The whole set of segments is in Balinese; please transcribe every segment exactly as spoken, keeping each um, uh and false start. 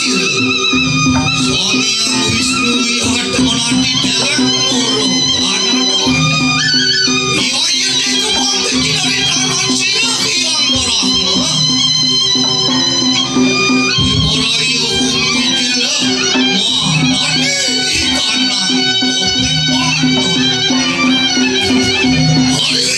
Sang Hyang Wisnu wihat menanti derek moro anak. Iya, iya, niku pamit dari tangan sira Hyang Brahma. Ora iya umi jelas, manani ikanang kopeng panon. Hari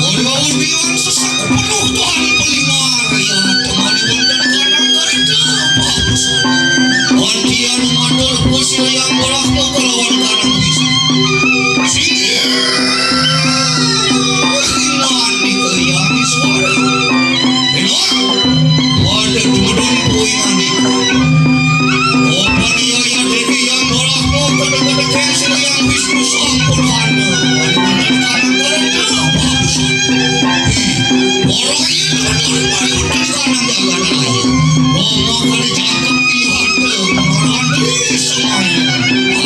Ora unian sesak penuh Tuhan Pelimar, ya, temani wonten kanang kereta barusan. Antian matur pusil yang berah kelawan kanang Wisnu. Singgih, Wisnu Andika yang suara. Enak. Pada tumedun puing Andika. Opan iya ya dene yang berah kelawan kanang Wisnu sampun ada. Wali wonten kanang kereta barusan. Ora iya teman-teman wali wonten kanang jagat ayu. Rama kali cakep iya ada. Marandri semai.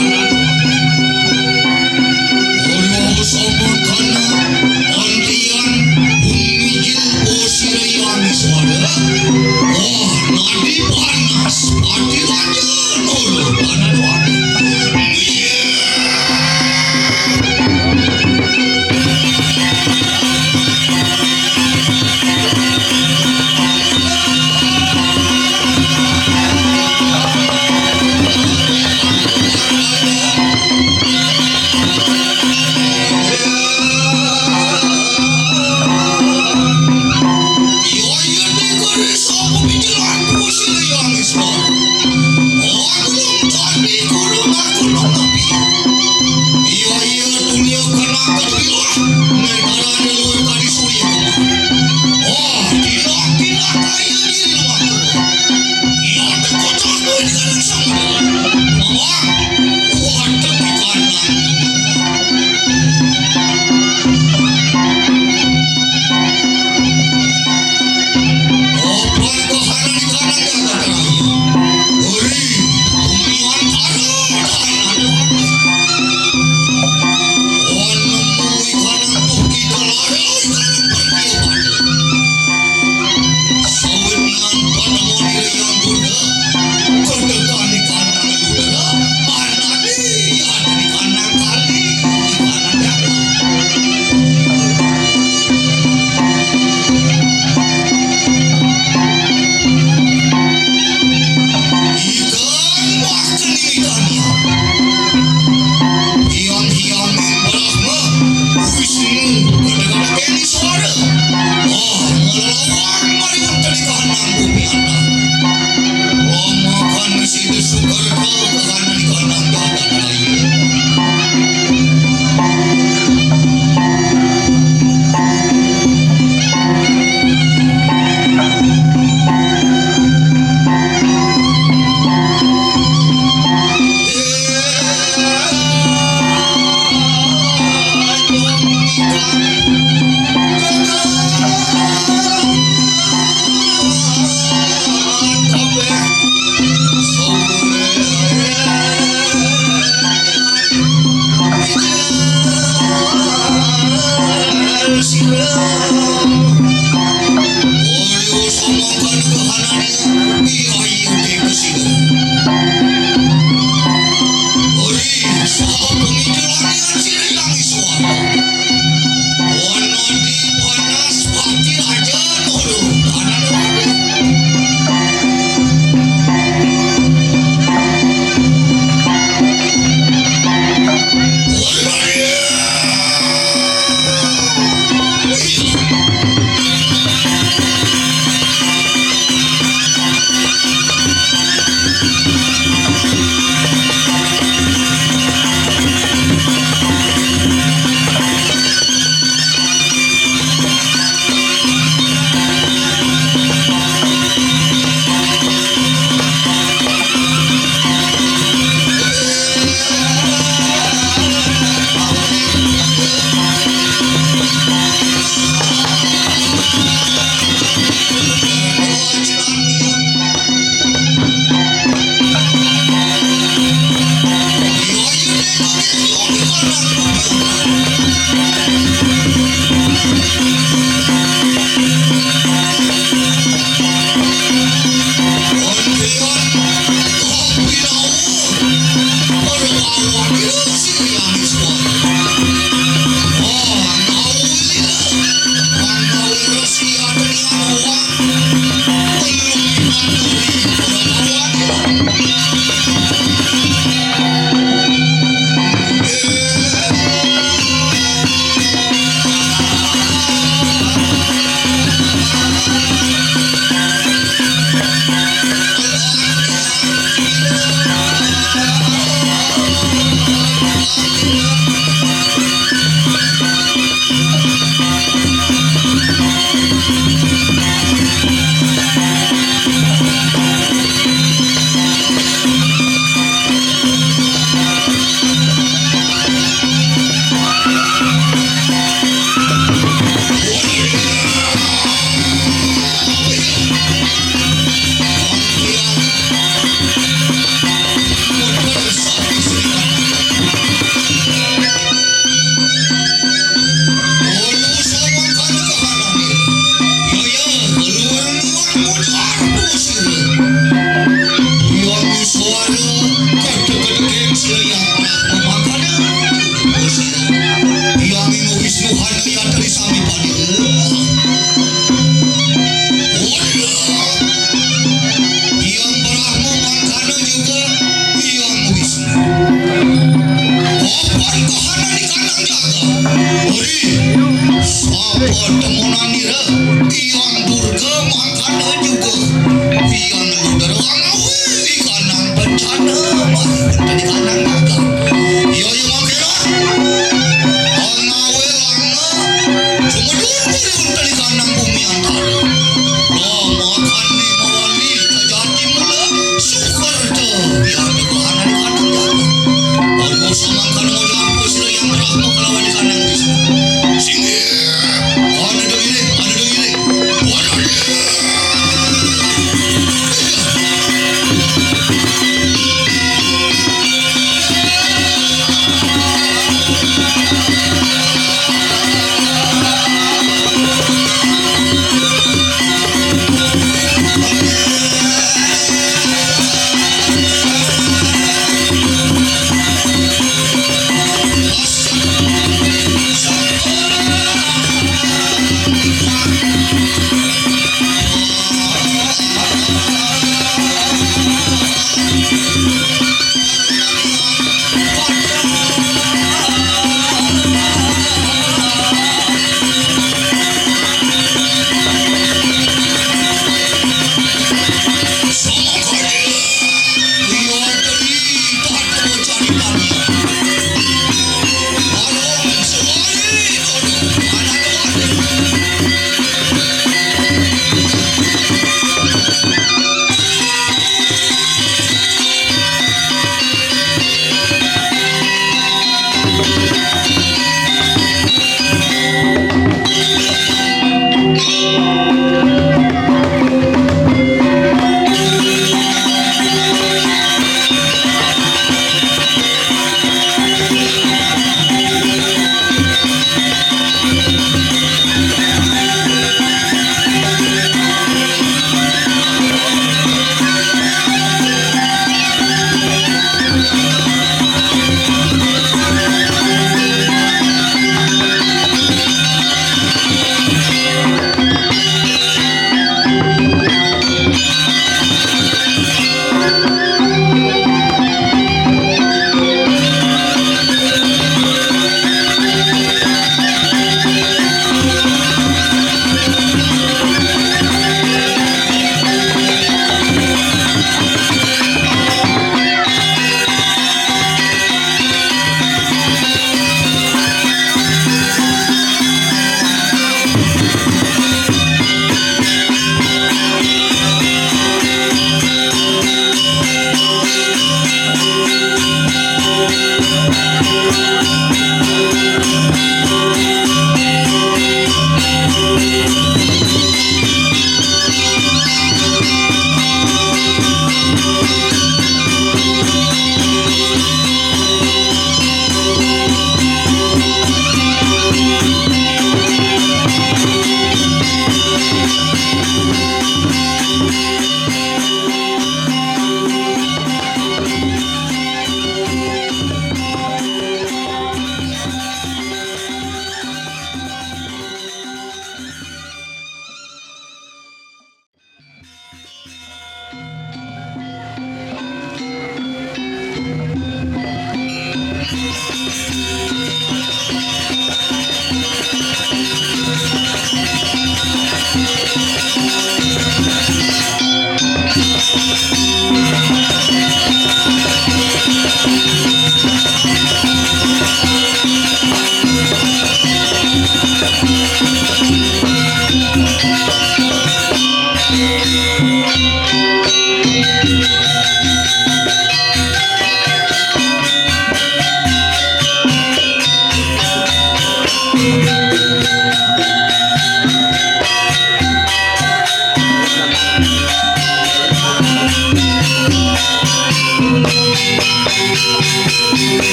Ari, apa temunan nira? Tiang Durga mangkana juga. Tiang luder wang awi di kanang bencana, mari wonten di kanang naga. Iya, iya, mangkira. Wang awi langna, sumedun mari wonten di kanang bumi antara. Lama kani mawani kajati mula, sukerta biar teguhanan di kanang naga. Anu samangkana ngojang apa sira yang Brahma kalawan kanang Wisnu. Singgih. Ana dengire, ana dengire. Waduh.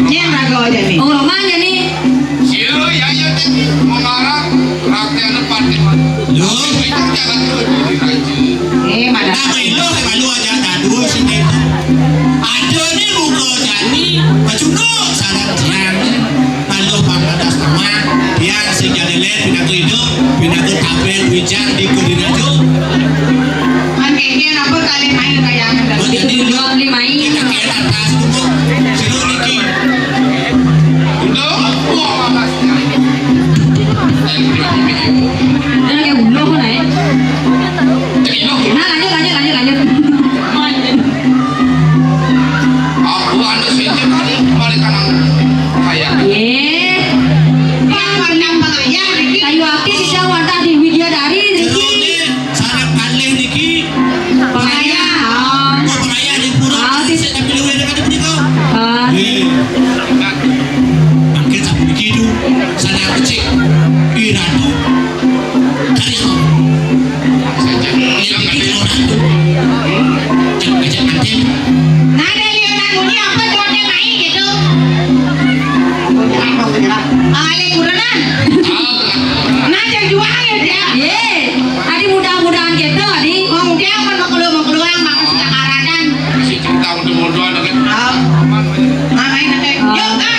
Nyén raga jani. Wong Roma jani. Sira yaya dadi mengarang rakyatnya Patimura. Lho. Itu jangan dulu di raja. Eh, mana? Nama ilo, malu aja dadu sing itu. Ada ni muka jani, pacunduk sarat tiang. Malu pamadas nama, tiang sing jadi lé, pinaka idup, pinaka tapén wijang di Kudinajo. Man kéngkén apa kalih main kayangan. Oh, jadi dua beli main. Kita kira atas kumpul, sira niki. Udah, wah, makasih. Udah kayak uloh, nah, ya. Nah, lanjut, lanjut, lanjut, lanjut. Aku anu sing kali balik kanan kaya. Yé. Kayu aktif bisa wantah di Widyadari, Riki. Sarap kalih niki. Pengayah, oh. Oh, pengayah di pura. Ah, sih. Saya tapi luwih dekat di pura. Ah. Nggih. Mangke sapuniki, Du. Sana becik. Ih, Ratu. Kali apa? Saya jadi orang, Du. Cek aja nanti. Nah, dari orang bunyi apa, jawabnya naik gitu. Alé kurenan. Nah, jang juang ya, Jan. Yé, adi mudah-mudahan gitu, adi. Wong dia kan mau keluar, mau keluar, makan sedang aradan. Si cerita mudah-mudahan kan. Oh. Nah, main, oke. Yuk, ah.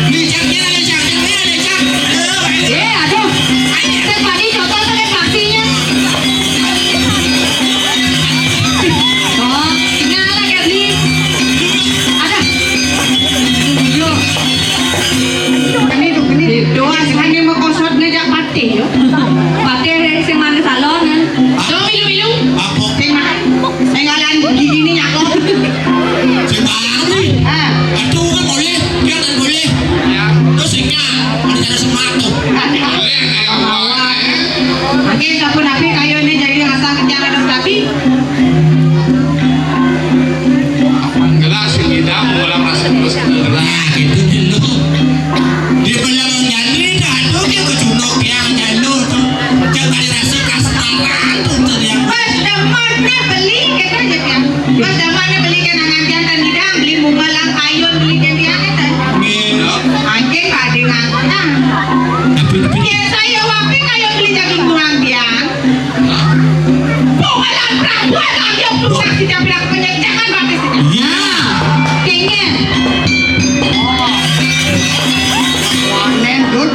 Licaknya, licaknya, licak. Aduh, ayo. Yé, aduh. Ayo. Tadi contoh tuh kan saksinya. Oh, tinggal lagi, Bli. Ada. Yo. Ini tuh, ini. Doa sekali mau kosot ngejak patih, yo. Patih sing mana salon, kan? Dong, milu-milu. Apa? Sing mana? Sing ngalan gigi ini nyakop. Sing mana nih? Ah. Aduh, kan boleh. Dia kan boleh. Ya. Terus singnya, ada cara semangat tuh. Boleh, kayak apa? Oke, sampun apik kayuné jagi ngasah ketiak dados rabi. Gelas sing ngidam, ora rasa terus gelas. Nah, gitu dulu. Di belakang jani, dah tuh, dia kecunduk yang jalur tuh. Jangan dikasih kasmaran tuh, tuh, yang Pas damannya beli, kita aja, ya. Pas damannya beli kenangan jantan ngidam, beli munggalang kayun, beli kendian, kita. Iya. Anjing, ada ngangkut, nah. Tapi, tapi Biasa ya, wapi kayak beli daging kurang, Biang. Bungalan Prabu lagi yang tukang tidak bilang penyejangan batis ini. Iya. Kengnya. Wanen, Dut.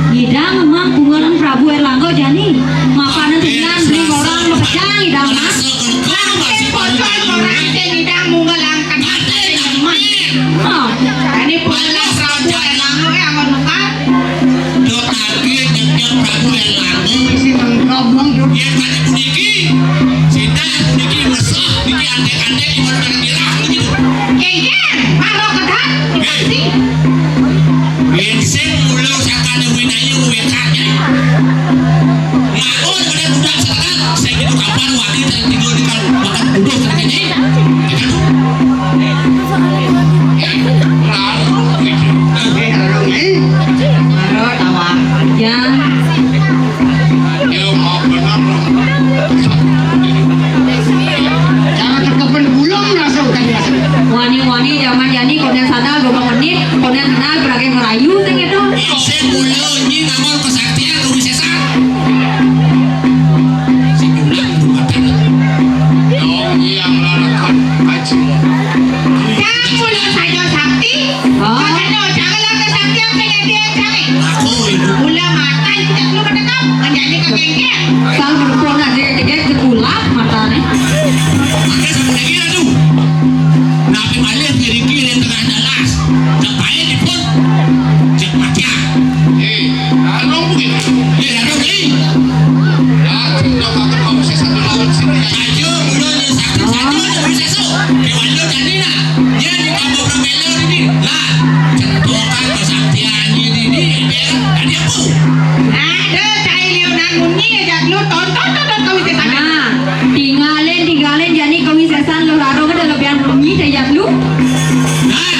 Ngidang emang Bungalan Prabu Erlangga jani. Makanan dengan beli orang mepecah ngidang, Mas. Masih pocong orang sing ngidang Bungalan kenal. Oh. Ini Bungalan Prabu Erlangga, eh, amun mekar. Dok lagi nyekep Prabu Erlangga. Isi tengkobong, Dut. Yén kaya puniki, sinten puniki mesah, niki andék-andék di mana nang dirah, gitu. Kéngkén, maro kedah, Hei. Pasti. Yén sing mula sakane winaya wékane. Ngaku pada budak sekarang, saya gitu kapan wagi dan tinggal di kan, makan udah terkene. Ya kan? Oke, kalau ini, maro tawang. Ya. Cara tekepen gulung langsung tadi. Wani-wani zaman jani konden sadar dua menit, konden kenal berage ngerayu sing itu. Sing mula nyi namon kesaktian Rumi Sesa. Sing jumlah rumah tangga. Dong yang larakan haji. Yang mula saja sakti, oh. Makanya janganlah kesaktian pengen dia cari. Aku itu. Mula mata itu tak perlu mendekat, menjadi kekengkeng. Sang berpon aja, dia jekulap matanya. Ada satu lagi, aduh. Nabi Malik diri kiri tengah jalan. Cepai dipun. Cek mati, ah. Eh, anu mungkin. Eh, anu, eh. Ya, cek dok, aku mau bisa satu lawan sini, ya. Ayo, udah, udah, satu, satu, udah bisa, so. Kayak waduh, tadi, nah. Dia di kampung Melo ini. Lah, cek dok, kan, kesaktian ini, ini, ini, tadi aku. Aduh, cai liunan munyi, Jatlu, tonton, tonton kawisésan. Nah, tingalin, tingalin, jani kawisésan Luh Rarung ada lebihan bunyi, Jatlu. Nah.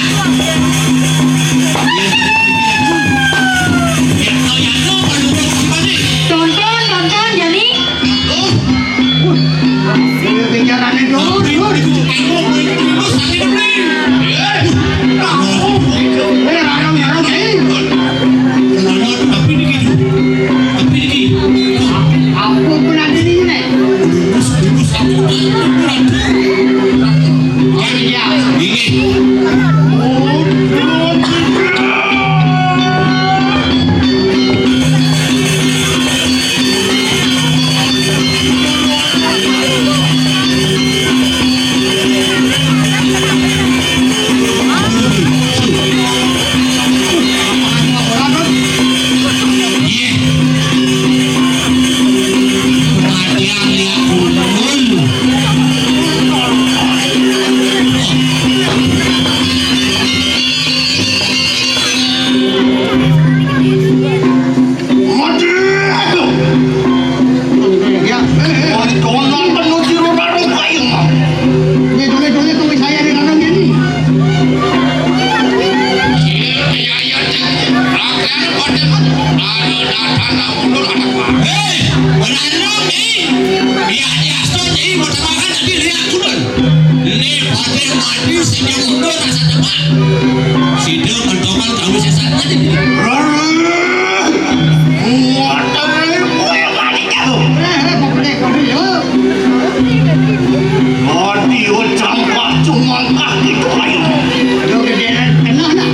Tonton, tonton, jani. Hei, Rano, Nyai. Iya, iya, Asto, Nyai, mau temakan tadi lihat, udah. Ini pakai mati, sing mundur, rasa demak. Sida mentokan tahu sesat aja. Waduh, kowe panik aku. Eh, eh, kok panik, kok panik, yo? Mati, ucap, cuma kaki itu ayo. Aduh, gedean, kena, nak.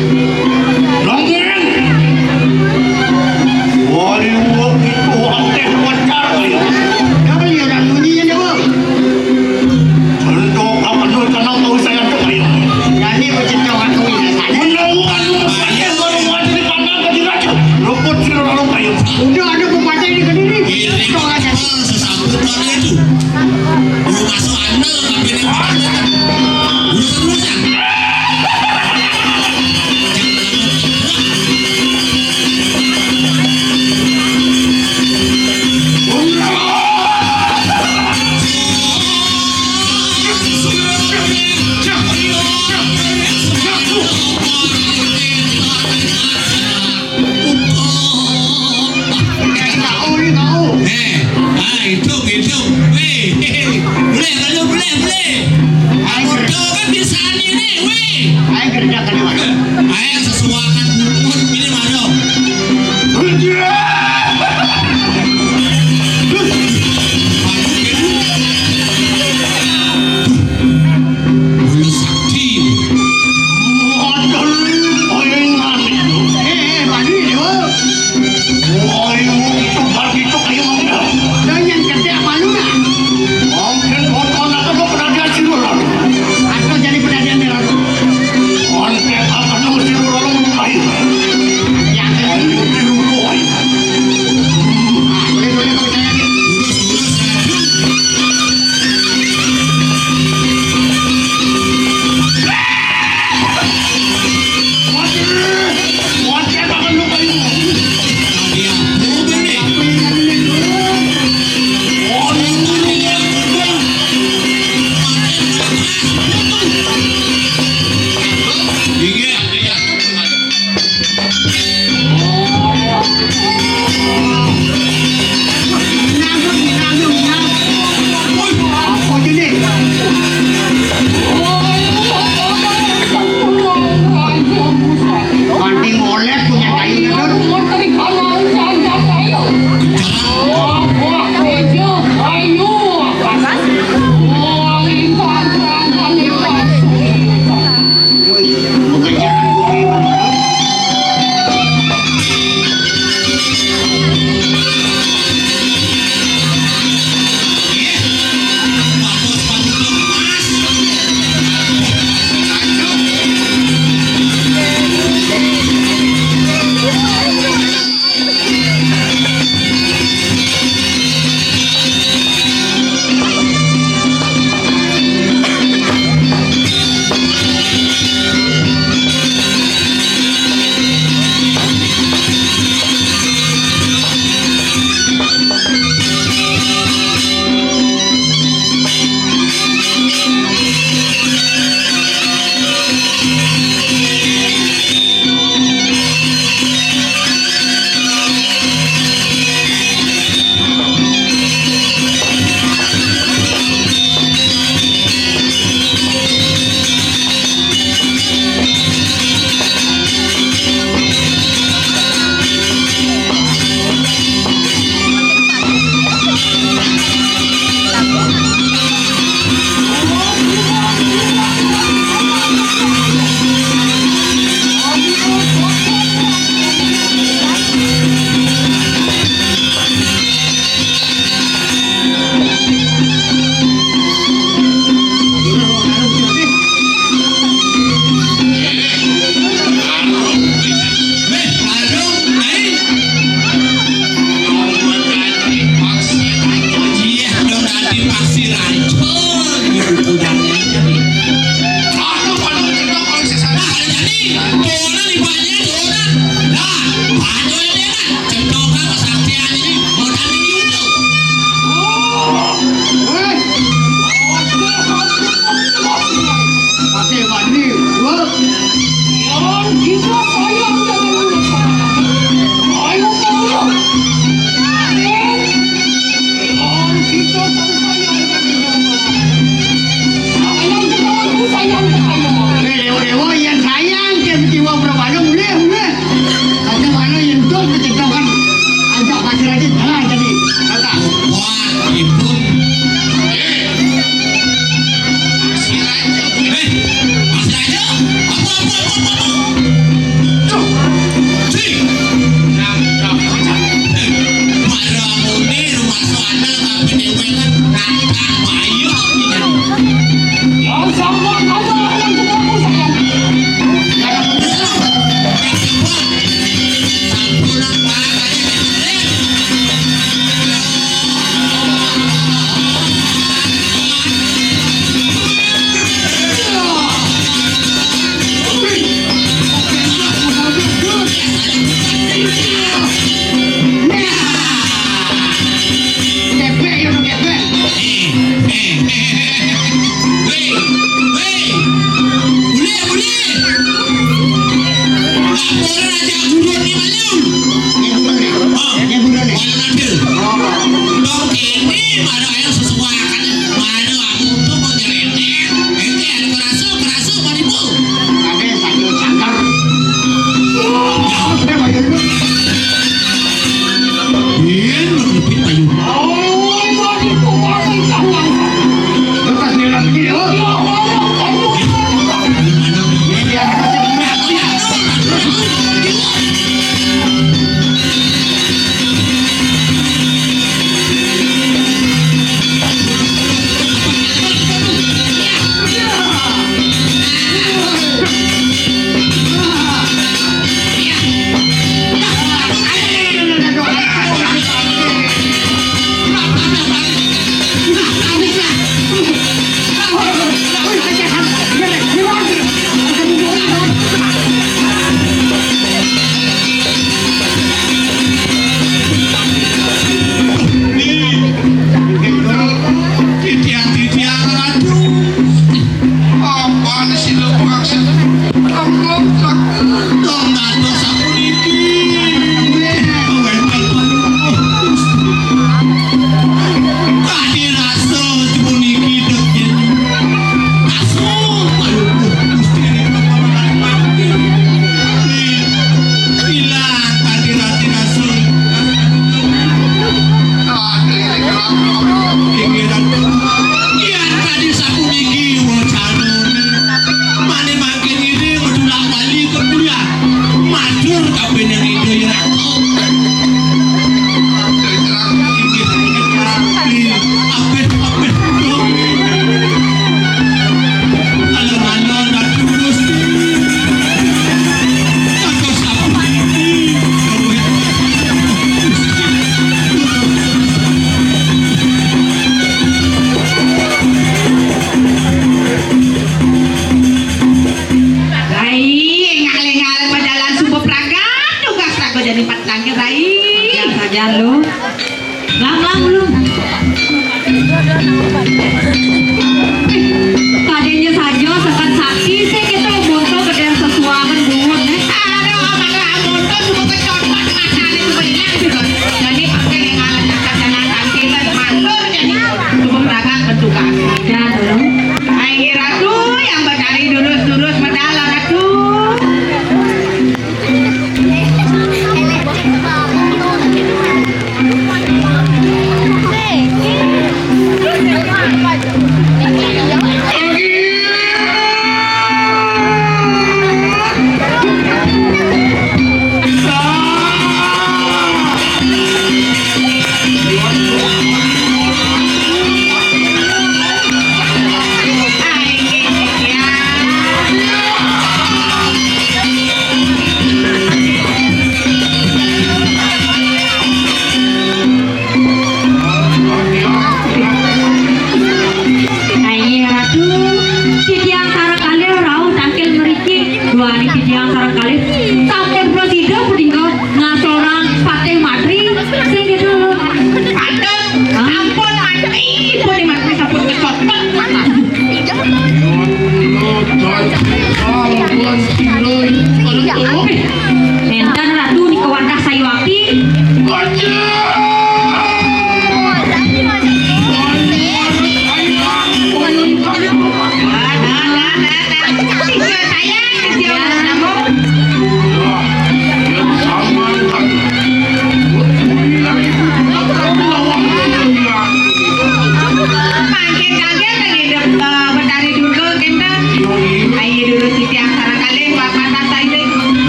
Nongeng. Wali, wong itu akeh pacar ayo. Double ya, orang bunyinya, double. Contoh apa tuh, tenang, kau saya tuh ayo. Berani kau contoh aku ya, saya. Menunggu anu, saya baru mau di panah, ke diraja. Luput, sih, orang ayo. Udah ada pepatah di kediri. Kau aja. Sesambutan itu. Udah masuk anda, tapi ini urusan-urusan. Eh, ah, hitung, hitung. Weh, boleh, kalau boleh, boleh. Aku tahu kan biasanya nih, weh. Ayo kerja kali, Mas. Ayo sesuakan pun ini mana? Bola sakti. Modal paling manis. Eh, eh, Pak Dwi, Dewa. Woi, wong itu bagi itu kayak mana? Lah, yang kerja apa lu, nak? Mungkin foto anak apa pernah dia sih, orang?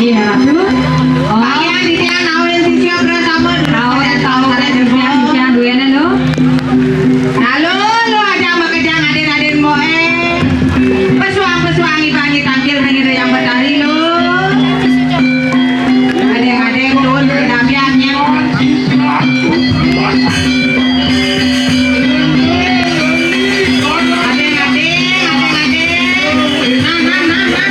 Iya, Ratu. Oh. Kalian di tiang nawarin sisya bersama. Tahu, tahu, tahu, sisya, sisya, duena lo. Lalu, lo aja makejang adin-adin moe. Pesuang-pesuang ibangi tampil ring Ida Hyang Betari lo. Ading-ading nuwun penapiannya. Ading-ading, ading-ading. Nah, nah, nah, nah.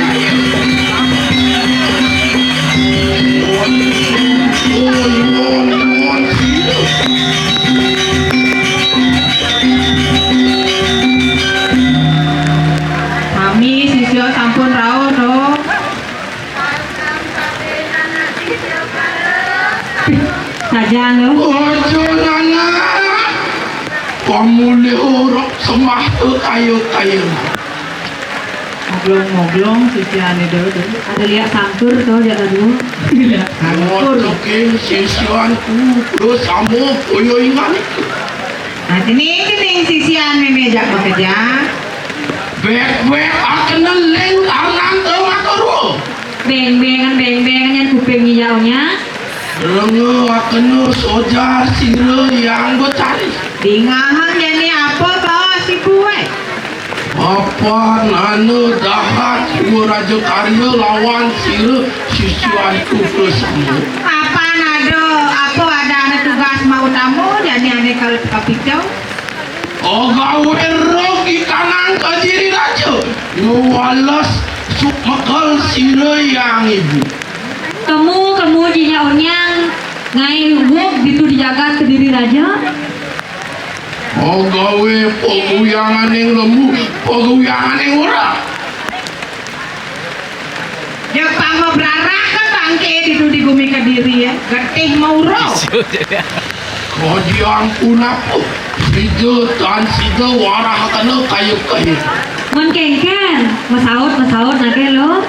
Sami sisya sampun rauh, no. Saja, no. Aja, Nana. Pamulih urip semah tu kayu-kayu. Moglong-moglong sisiane dulu, dulu. Ada lihat sangkur tuh, lihat dulu. Lihat sangkur. Ngocekin sisianku, terus sama koyo ingan itu. Nah, sini, sini sisian meme jak bekerja. Bek-bek akene ling arnang tengah karo. Beng-bengan, beng-bengan, yang kuping hijaunya. Lenga akene sojar sira yang becari. Dingahang jani apa bawa si buai? Apa nana dahat dua raja karya lawan sira sisianku bersama? Apa nado, apa ada anak tugas mau tamu, jani ane kalau teka picau? Ogawe rogi kanang Kediri Raja, ngwales suk mekel sira yang ibu. Kemu, kemu, jinya onyang, ngai wuk ditu di jagat Kediri Raja. Ogawe peguyanganing lembu, peguyanganing ora. Ya, pama brarakan bangke ditu di gumi Kediri ya, getih mauro. Kodiang punapa, sida tan sida warah kena kayu-kayu. Mun kengken, masaut, masaut nake lo.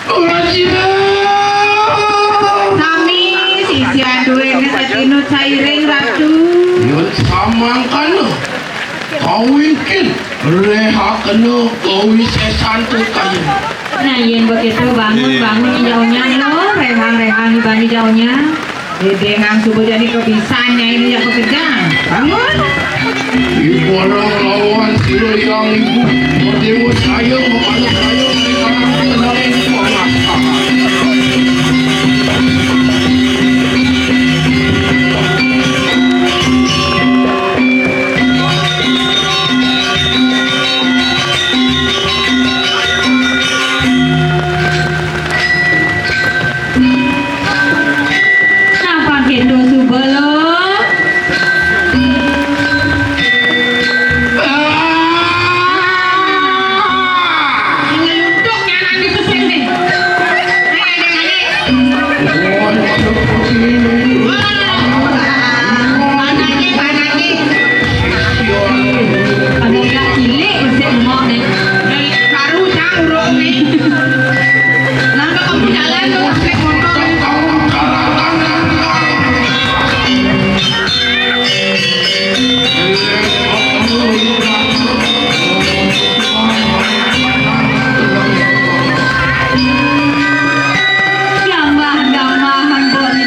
Raja. Sami sisian duene satinut sairing, Ratu. Yun samangkana kawingkin rehakena kawisesan tu kayu. Nah, yen begitu bangun, bangun, jauhnya lo, rehang-rehang ibani jauhnya. Dedengang suba jani kebisan nyai ini ya pekerjaan. Bangun. Ibu orang lawan sira yang ibu. Dewa saya memanah saya. Napa keto suba lo? Ngeluntuk nyanan di pesing nih. Ayo, ayo, ayo. Wah, panahnya, panahnya. Ada cilik, pesing mau nih. Baru tahu, Rok, nih. Nang kamu jalan tuh, naik motor. Gambah-gambahan, Mbok, di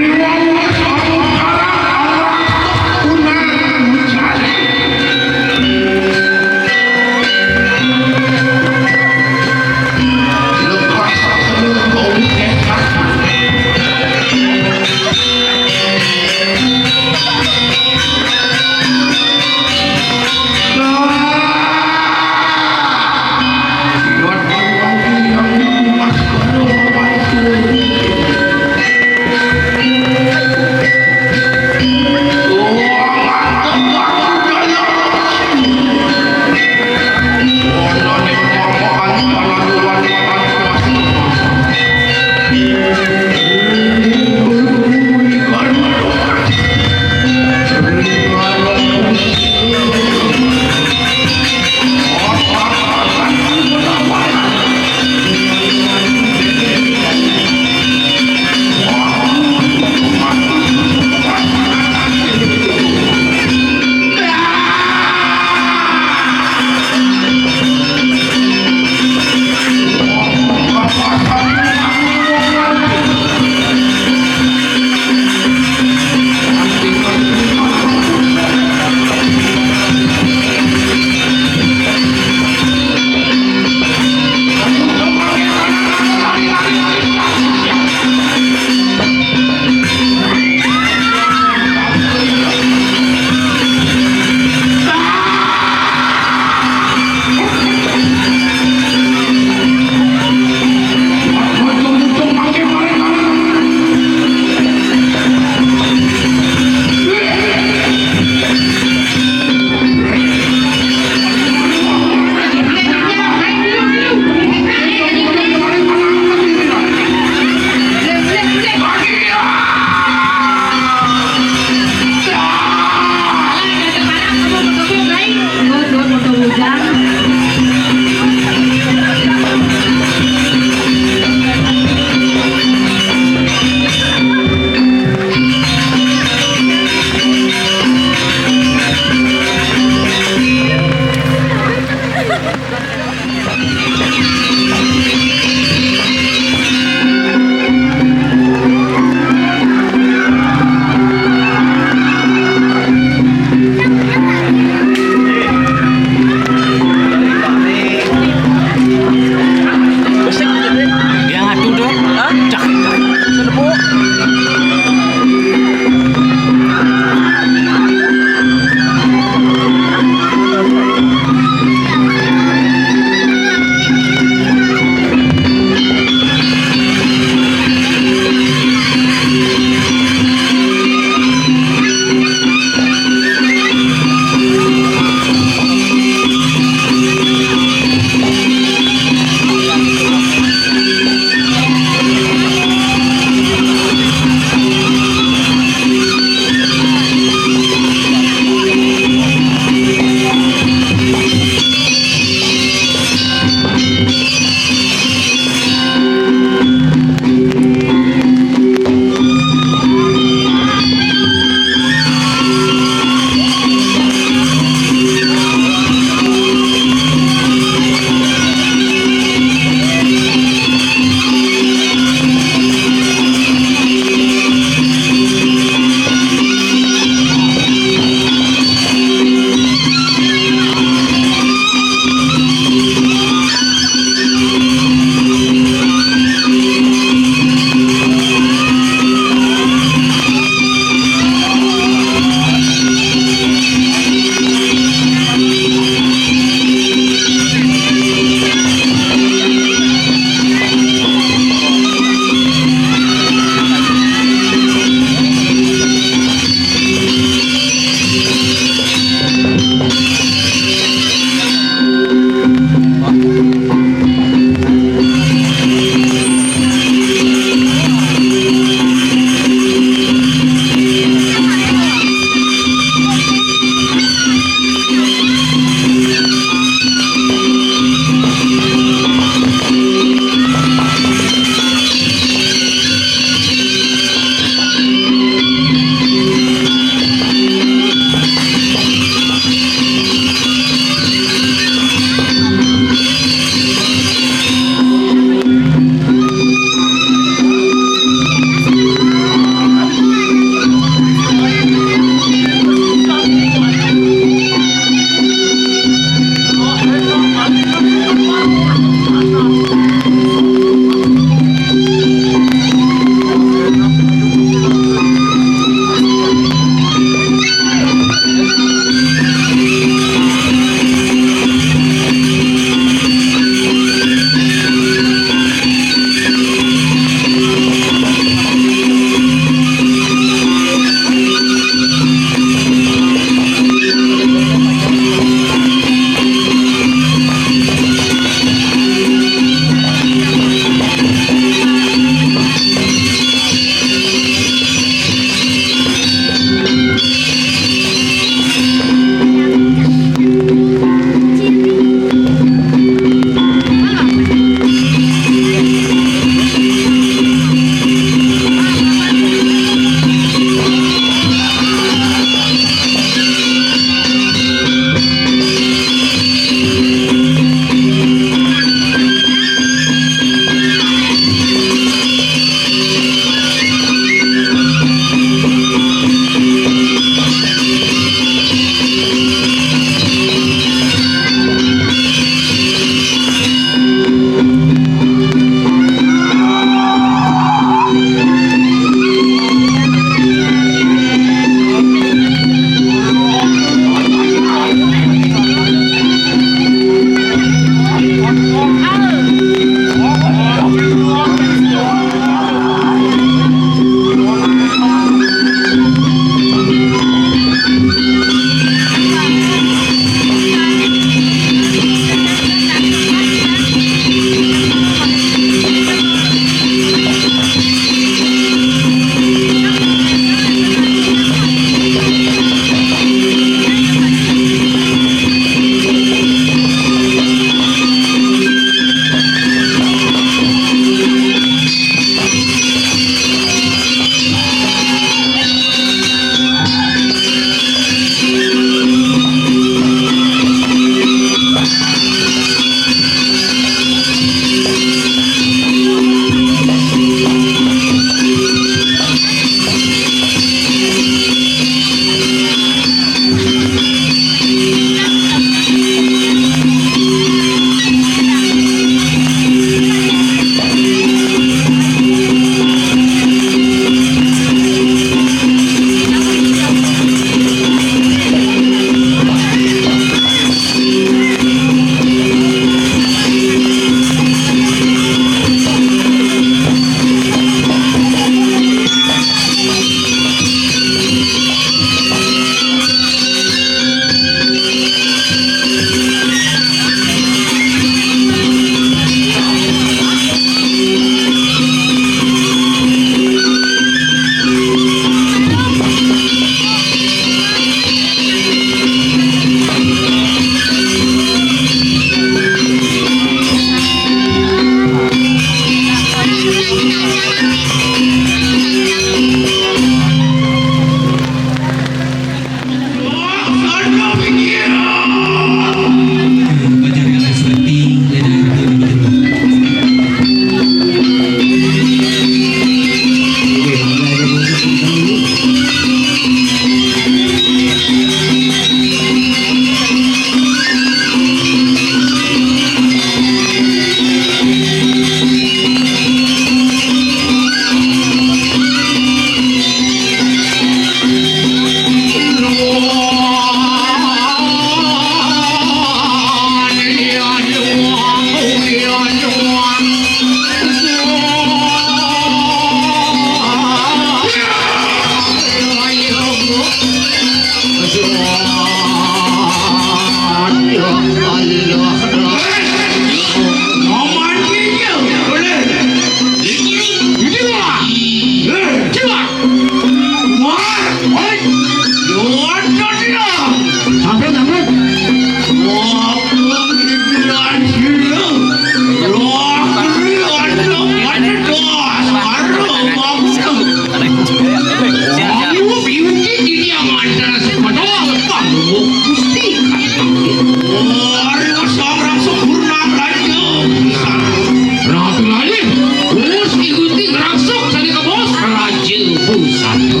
Ratu Lalin, wis ikuti ngrangsuk sane kebos Raja Pusaka.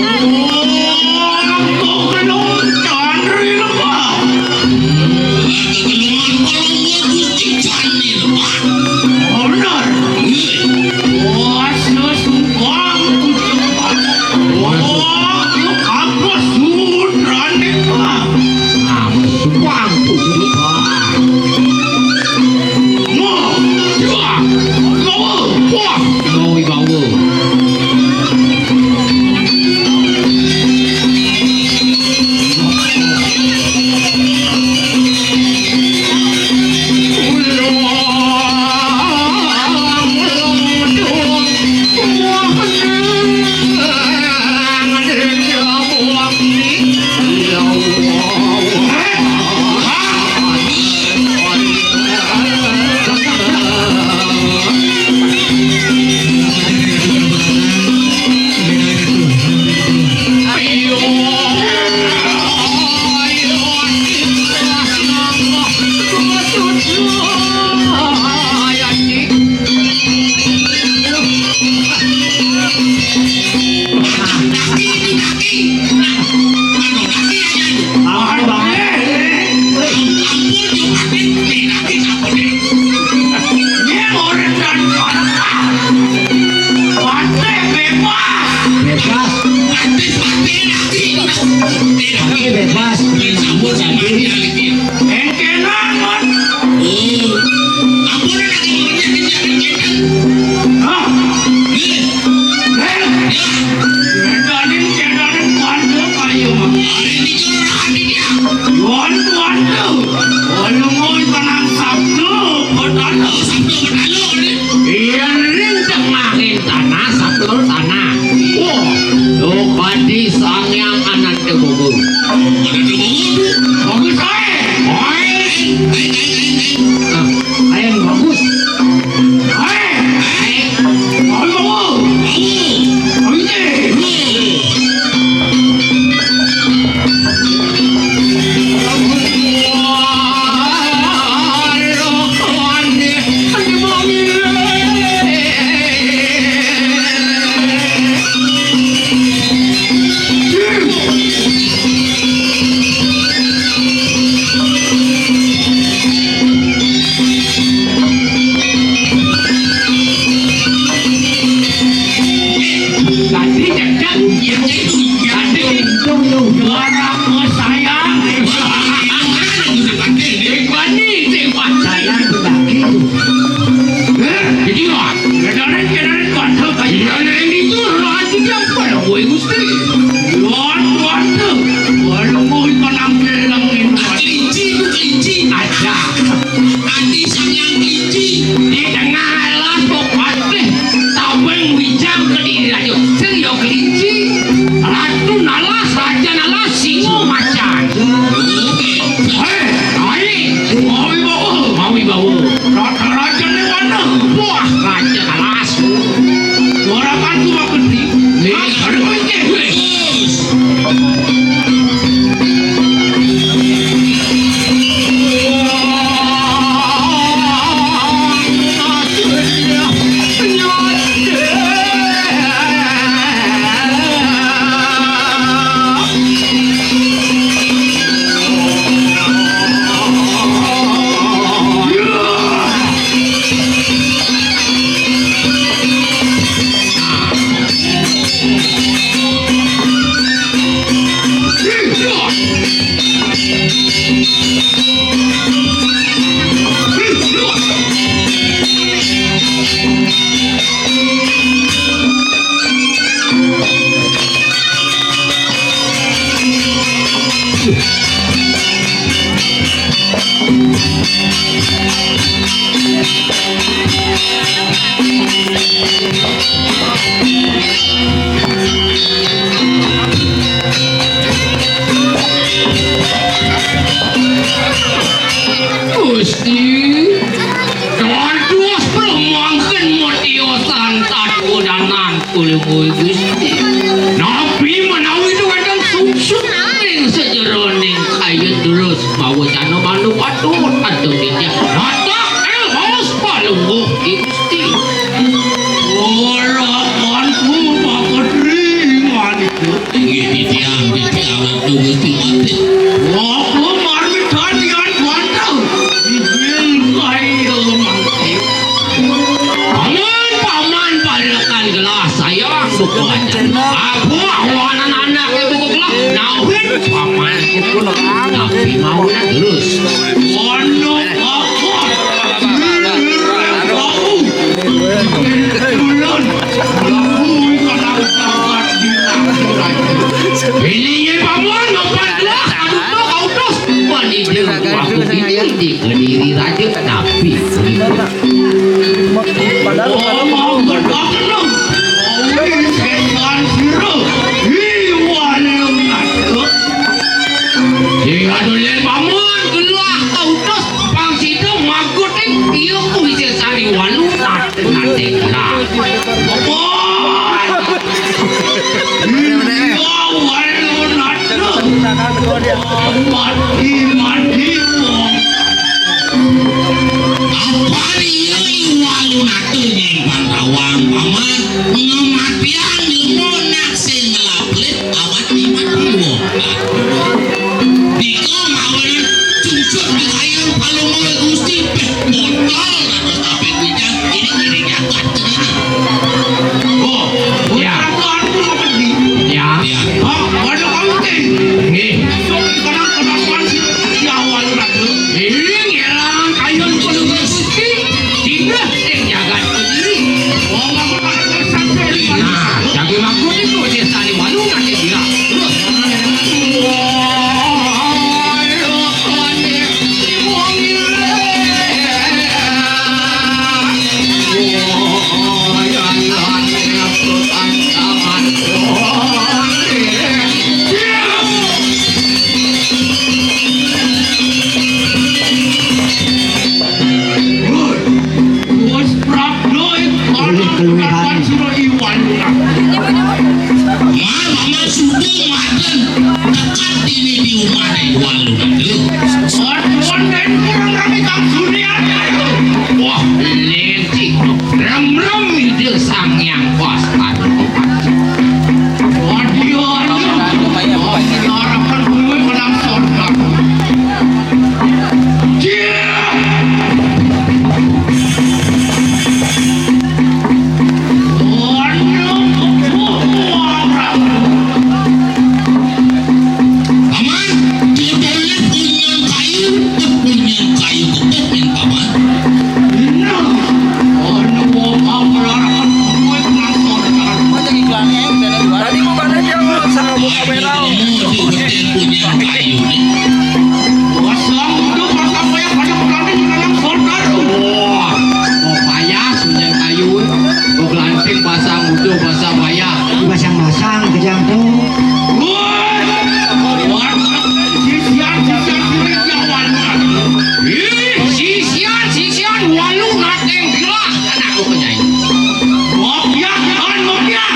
Oh, kok kena candri lemah. Kok kena kalau mau Gusti candri lemah. Bener. Wah, sumpah. Wah, lu kampus sudrane, Pak. Nah, sumpah, sumpah. Wah, wah, wah, wah, wah. Bebas. Bebas. Engkenan, Mat. Oh. Ampun, ada orangnya kencang, kencang. Hah? Iya. Hel. Ya. Kedanin, kedanin, kuantu kayu, Mat. Hari ini curhat ini, ya. Kuantu, kuantu. Kuantu mau tanam sabtu, kota lo. Sabtu, kota lo, ini. Iya, ring tengah ring tanah, sapur tanah. Wah, lo padi sangyang anak demogo. Anak demogo, Bu. Bagus, ae. Ae. Ae, ae, ae, ae. Nah, ae yang bagus. Ae. Ae. Bagus, bagus. Bagus, ae. Tadi cakap, tadi untung lu juara, bos sayang. Ikhwani, ikhwan. Sayang tu lagi tu. Eh, jadi lah. Kedaret, kedaret, kuat tu. Iya, lain itu, roh hati dia apa lah, woi, Gusti? Tuan, tuan tu. Walau mau ikan ambil lang ini. Kelinci, kelinci. Ada. Ati Sang Hyang Kelinci. Di tengah alas pok patih, tabeng wijang kediri raja. Sing ya kelinci. Ratu nalas, raja nalas, singo macan. Hei, hai, mawi bawa. Mawi bawa. Raja, raja ni mana? Wah, raja nalas. Warakan tu mak gede. Ni. Ada kuingkir. Gusti, dados pramangkin matiosan tatudanan kula Gusti. Napi menawi wonten sungsut ring sajeroning kayun terus mawacana mandu patut antuk nitya. Matak elhos palungguh Gusti. Ora pantu paketri manik. Inggih titiang, titiang Ratu Gusti Patih. Apa marmitan yan wantah? Inggih kaya mangke. Paman, paman, parekan gelah sayang buku aja. Aku awanan anak ibu gelah. Nauhin paman. Tapi mau terus. Pondok apa? Ini nyen pamuan mapan gelah, aduh, kau terus. Pan ide aku ini di kediri raja, tapi. Padahal. Oh, mau berpakeluh. Oh, ini setan siro. Ih, waduh, aduh. Sing adoh yen pamuan gelah, kau terus. Pang sida maguting iya kuwi sesane walu. Nah, apa iya iwalu nate nyeng Pandawan, Paman? Ngematian ilmu nak sing ngelaplit awak iman iwo. Nika mawinan cungsut di kayu palungguh Gusti, peh botol dados tapek wijang, ini ngiring jagat tenan. Oh, ya. Putraku anu pedih. Ya. Ya. Hah, pada kamu teh? Nggih. Sok kenang kenakuan si, si awal raja. Ini ngelang kayu palungguh Gusti. Singgah ing jagat Kediri. Wong aku tak sampai di mana. Nah, jaga lagu niku desa di Walu nanti dia. Terus. Woi, wis prapta ing kono. Boleh keluar. Kapan sira iwan. Mar, Paman, suku madan. Dekat dini di umane Walu Nado. Wah, wonten kurang rame kang duniane. Wah, licik. Rem-rem Ida Sang Hyang Wastani. Waduh, aduh. Wah, harapan gue menang sorga. Paman, judulnya punyan kayu, punyan kayu ketuk, men, Paman. Tadi bukannya dia mau sama buka merah. Punyan kayu nih. Wah, selamat udah pas apa yang pada berani menanam saudara. Wah, mau payah sunjang kayu. Mau gelanting pasang udah pasang payah. Pasang-pasang kejang tuh. Wah, wah, sisian, sisian, sisian, sisian, Walu. Ih, sisian, sisian, Walu, nating gelah, anakku kenyai. Mokyah, kan, mokyah.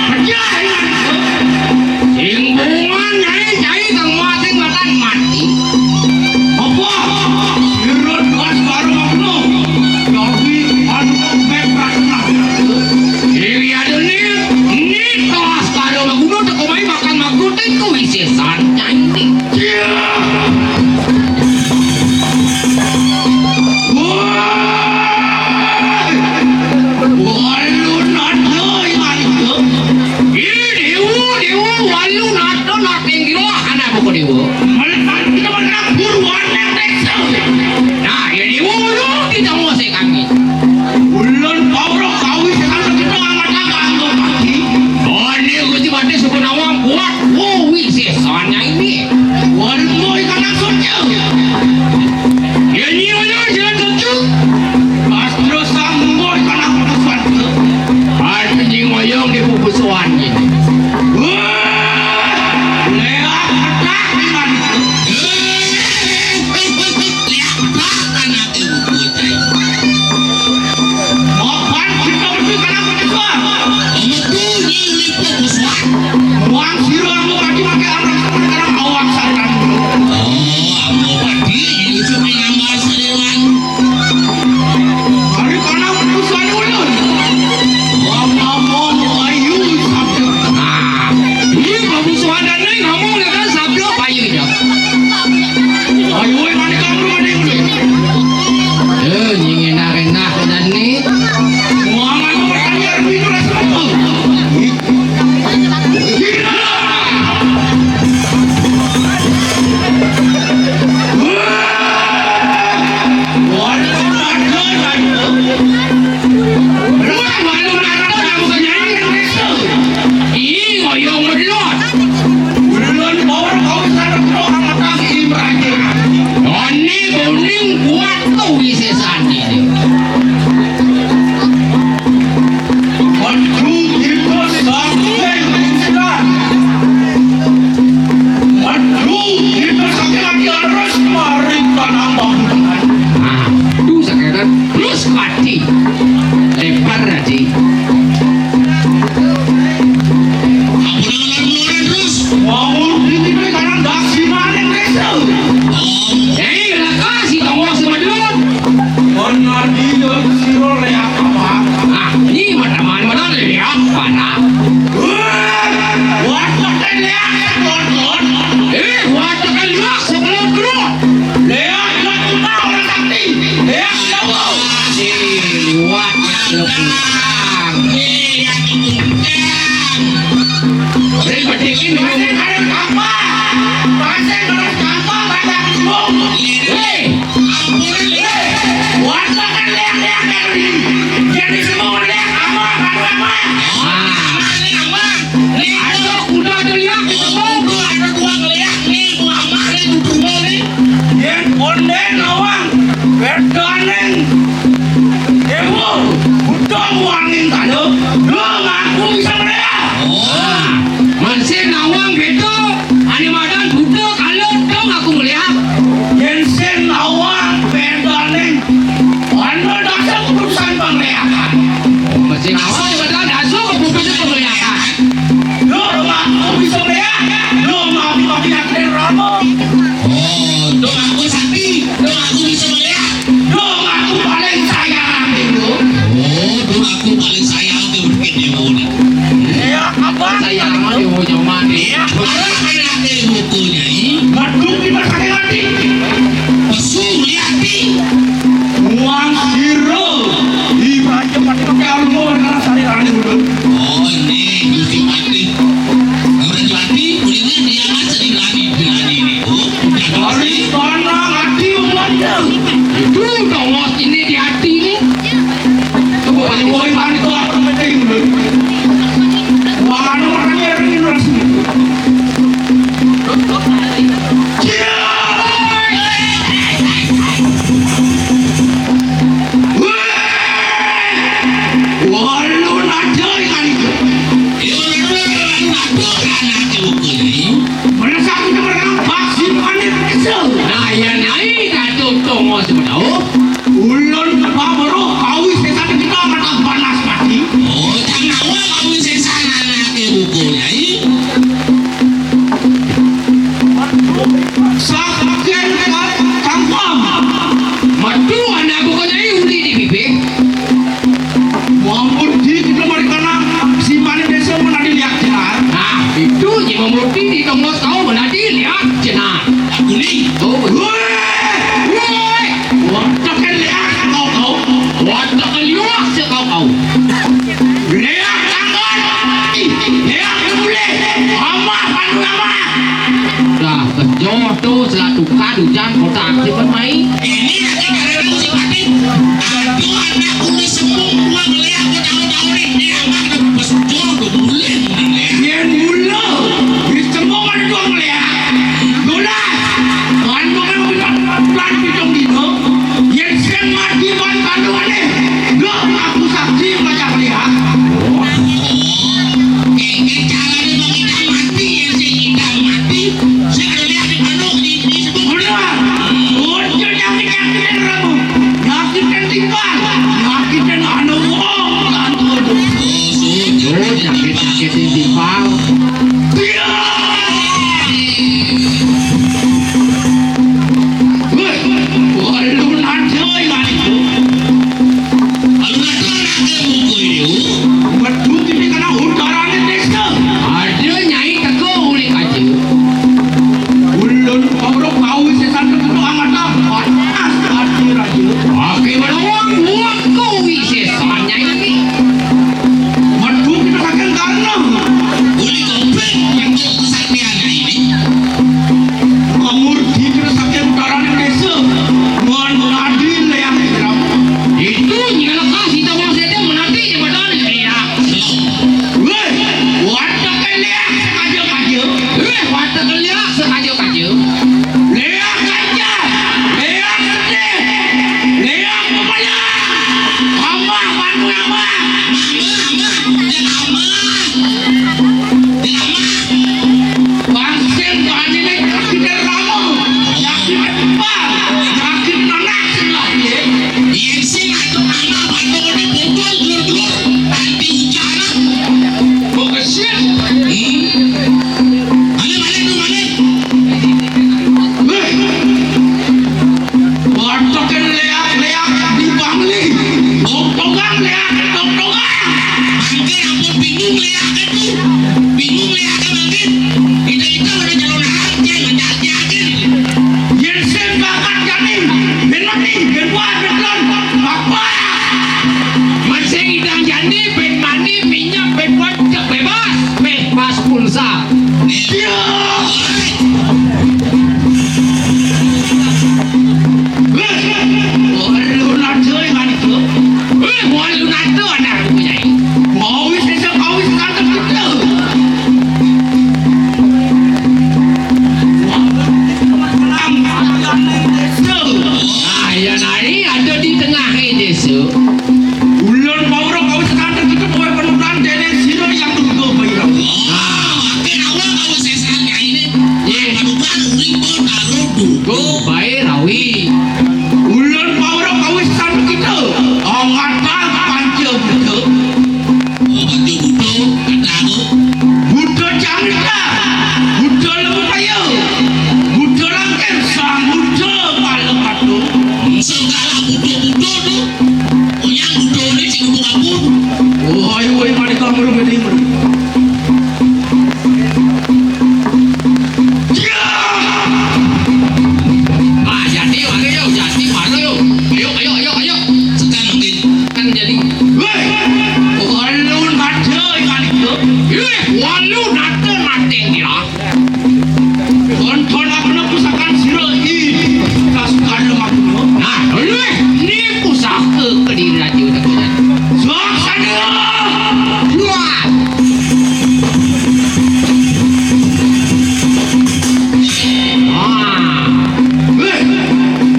Pecah, ya. Sing bungan, nyai, nyai, kang mati, matan mati. Apa? Irut, kan, baru, Walu. Jadi, anu, bebas, nah. Dewi Adoni, ini telas karo maguno teko mai makan maguno teko wisesan nyanyi. Wah! Walu nada yang ada. Ini dewa, dewa, walu nada, nada yang gila, anak buku dewa. Meletak kita menang buruan yang desa. Nah, ya dewa, walu kita mau kami. Ulun Paulo kawi tekan kita angkat angkat angkat kaki. Bani Gusti Bani suku nawang kuat. Kuwi sesanya ini. Warung boy kana kerja. Ya ini aja jalan kerja. Astro sang boy kana kerja. Anjing oyong di bubusuan ini. Wah, leak petak di mana? Leak petak. Eh, wah, tekan liwat sebelum dulu. Lihat, lihat, tukang orang sakti. Lihat, lihat, wow. Eh, liwat, lihat, liwat, tukang. Eh, lihat, tukang. Eh, berdiri, minum. Ada apa? Pasien, ada apa? Banyak minum. Eh, ampun, eh. Wah, tekan lihat, lihat, lihat. Jadi semua lihat, apa, apa, apa? Ah. Aduh, udah ada lihat, kita mau. Ada dua ngeliat nih, dua emak nih, duduk nih. Yén kondén nawang, bédaning déwa, buta wanging kala, dong aku bisa melihat. Oh, mén sing nawang béda, ané madan buta kala, dong aku melihat. Yén sing nawang bédaning, ana dasa keputusan penglihatan. Oh, mén sing nawang béda dasa keputusan penglihatan. Lho, aku bisa melihat. Lho, aku bisa melihat. Lho, aku sakti. Lho, aku bisa melihat. Lho, aku paling sayang aku. Oh, lho, aku paling sayang aku berpikir di mana. Iya, apa? Sayang aku nyaman. Iya. Orang anak ibu punya ini. Waduh, kita sakit hati. Pesu, lihat, Pi. Wong sira ibaca pating karo ora sari rani ngono. Oh, ini Gusti Patih. Ora Gusti, kulinya dia aja di lani, di lani ini. Oh, udah Gusti. Ari kono ati umumnya. Itu dong, ini di hati ini. Coba aja woi, panik kok aku penting ngono. Wah, anu, orangnya ini rasanya. Nah, ya, nyai kacau tongos, betul. Ulun pamero kawi sesane kita mata panas mati. Oh, jangan awal kawi sesane anake buku, Nyai. Saken kangkam. Metu anak buku, Nyai, uli di bibir. Mampun di kita mari kana simane desa menadi liak jenar. Nah, itu Nyi Mamuti di tongos kau menadi liak jenar. Aku ni. Oh, woi. Woi. Wonten liak kau kau. Wonten liak sekau kau. Liak tangan. Liak boleh. Amah panu amah. Dah, kejoh tu selatu kadu jan kotak si pemai. Ini lagi karena musim mati. Aduh, anak kulit sembung gua ngeliat gua tahu-tahu nih. Ini amah kena bos jol gua mulai mulai. Yen mula, wis tembung ada dua ngeliat. Dolas. Kan bukan bukan bukan bidung gitu. Yen sing mati ban kandungane, nduk aku saksi wajah lihat. Iki carane wong ilang mati, yen sing ilang mati, sing ada lihat di manuk di, di sebut. Bener. Ojo nyakit-nyakitin ramu. Nyakitin timpal. Nyakitin anu wong. Kan kudu. Oh, nyakit-nyakitin timpal. Iya. Wéh, alun-alun aja iki. Alun-alun aja buku ini. Metu tipi kena udarane desa. Ada nyai teko uli kaca. Ulun pamruk kau sesan ketutu angata. Panas hati raja. Aki melawang buat kau sesan nyai. Metu kita saking karena. Uli kopeng yang kau kesatria nyai. Lamur diterusaké utaraning désa, menadi Léang Jeram. Itu nyelekah sida wong sedeng menadi di badan Léang. Wéh, wateké Léang sekaja-kaja. Wéh, wateké Léang sekaja-kaja. Léang kaja, Léang sedih, Léang pepelang. Amah, bantu amah. Amah, amah, amah. Bangsin bani ning sakit ramo, sakit kepal, sakit nanak sing lagi. Yén sing aja anak bantu ngene bocor dulur-dulur, anti ucanan. Kok kesit? Hmm. Balik, balik, tuh, balik. Urung gedé, urung. Ya! Ah, Jati, mari yo, Jati, mari yo. Ayo, ayo, ayo, ayo. Sekan mungkin. Kan jadi. Wéh! Walu nada ikan itu. Wéh, walu nada mating ya. Tonton apa nak pusaka sira i tas kada makna. Nah, dulu eh. Ni pusaka kediri raja tak kena. Sok sana. Wah. Ah. Eh.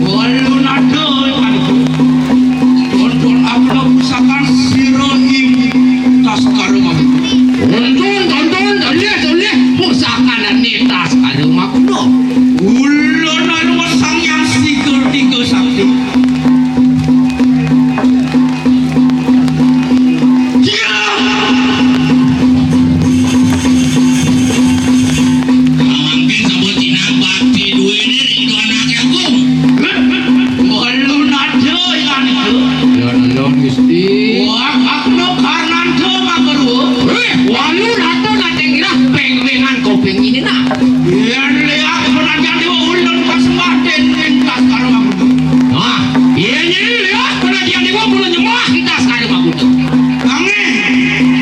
Walu nada kan. Tonton apa nak pusaka sira i tas kada makna. Tonton, tonton, toleh, toleh. Pusaka ni tas kada makna. Ulun anu Sang Hyang Siga Tiga Sakti. Iya. Mangkin sabut inang bakti duwe ni rindu anak agung. Ulun aja ingan itu. Ya, ulun Gusti. Wah, aku no karnan ke makarua. Wéh, walu rata nateng irah peng-pengan kopeng ini nah. Yén liak penajan dewa ulun kasembah den lintas karo makuda. Nah, yén ini liak penajan dewa ulun nyembah lintas karo makuda. Angin,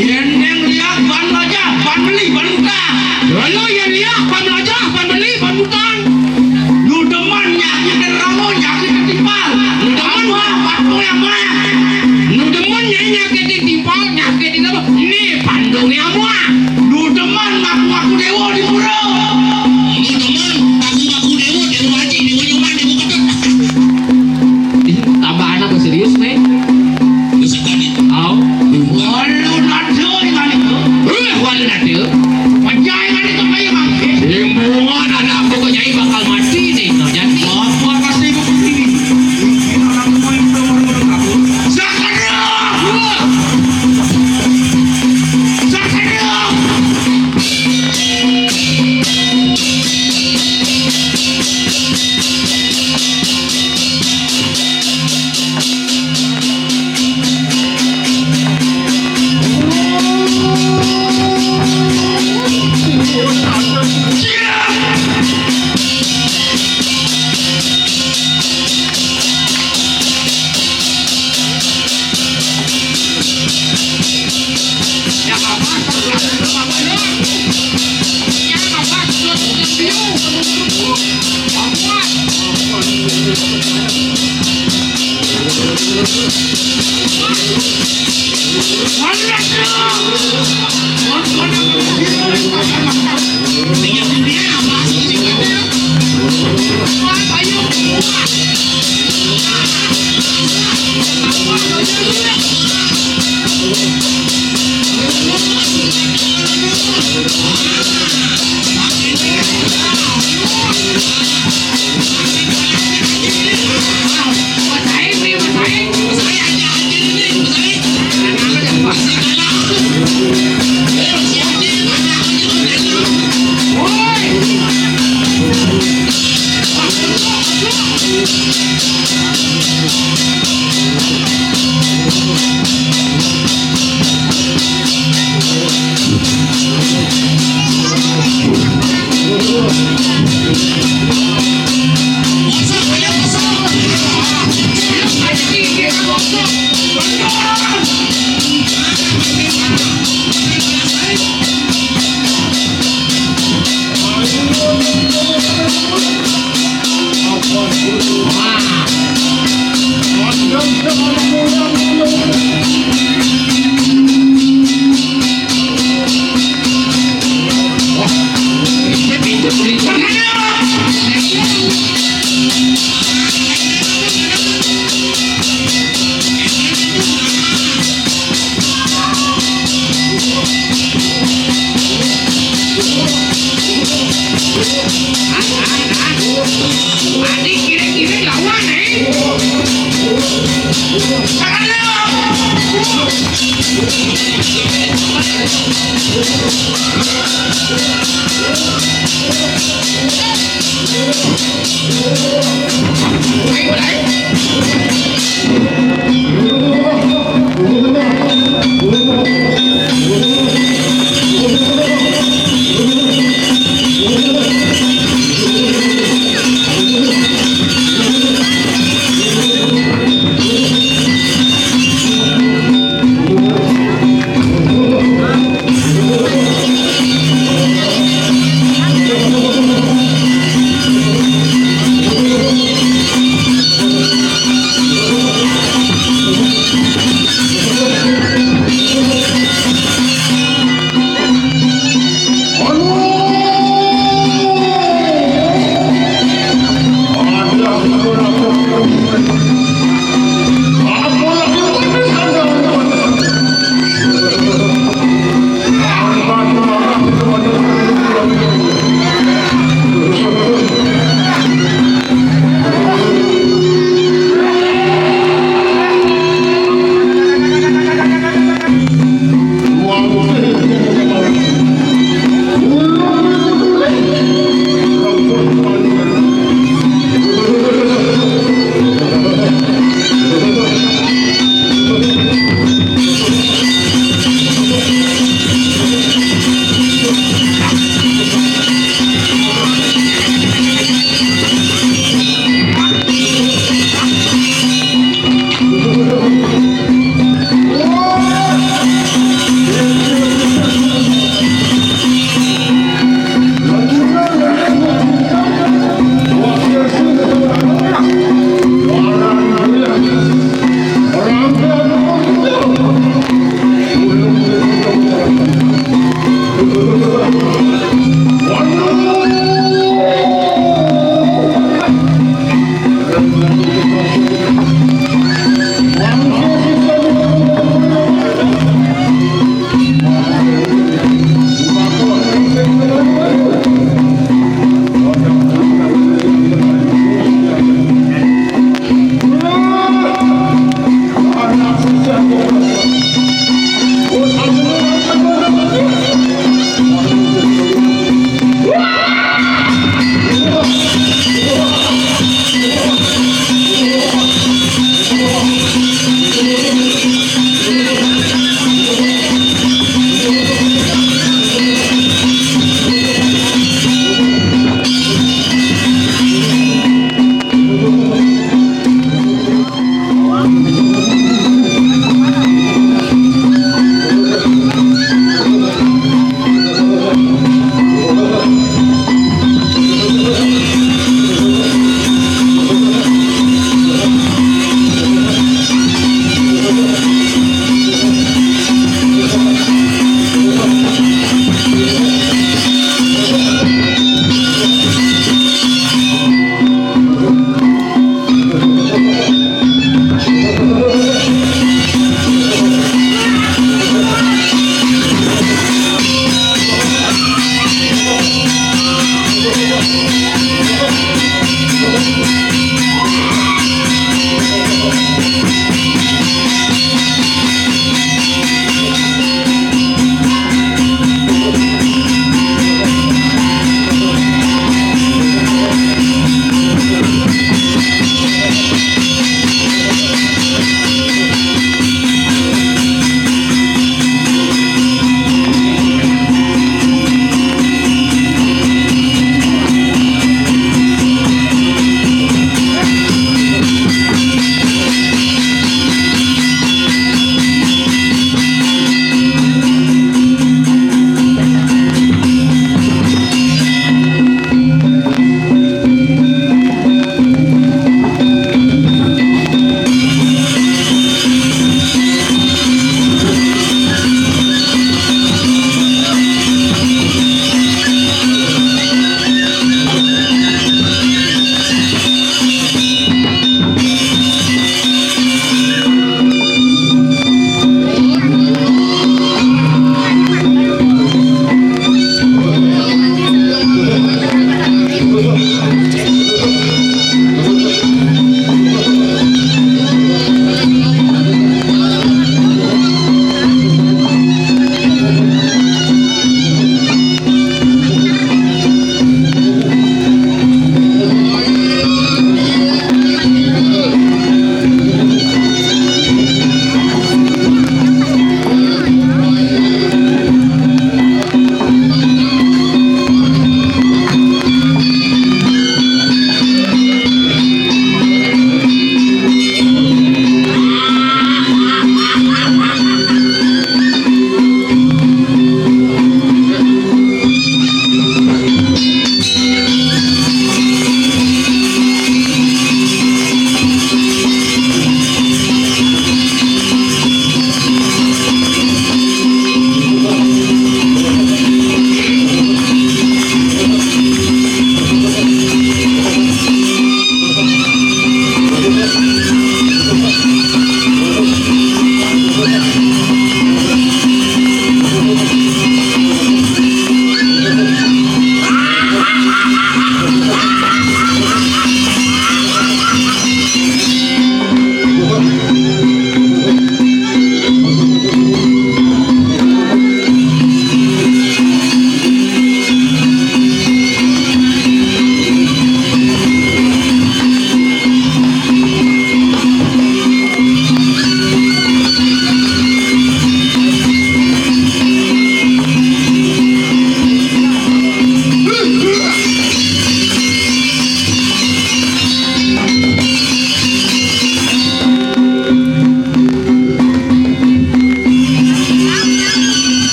yén yang liak ban lajah, ban beli, ban utang. Lalu yén liak ban lajah, ban beli, ban utang. Nu demen nyakit ramo, nyakit timpal. Nu demen. Apa, apa yang banyak? Nu demen nyai nyakit timpal, nyakit apa? Ni pandung ya mua. Nu demen ngaku-ngaku dewa di pura. Nu demen ngaku-ngaku dewa, dewa aji, dewa nyuman, dewa ketut. Ih, tambah anak serius nih. Terus aku nih. Au. Walu nada yang ada. Eh, walu nada. Pajai yang ada tu kayak mangke. Simbungan anak pokok nyai bakal mati nih, no, jadi. Apa kasih ibu pertiwi? Ini anak main sama aku. Sakara! Sakara!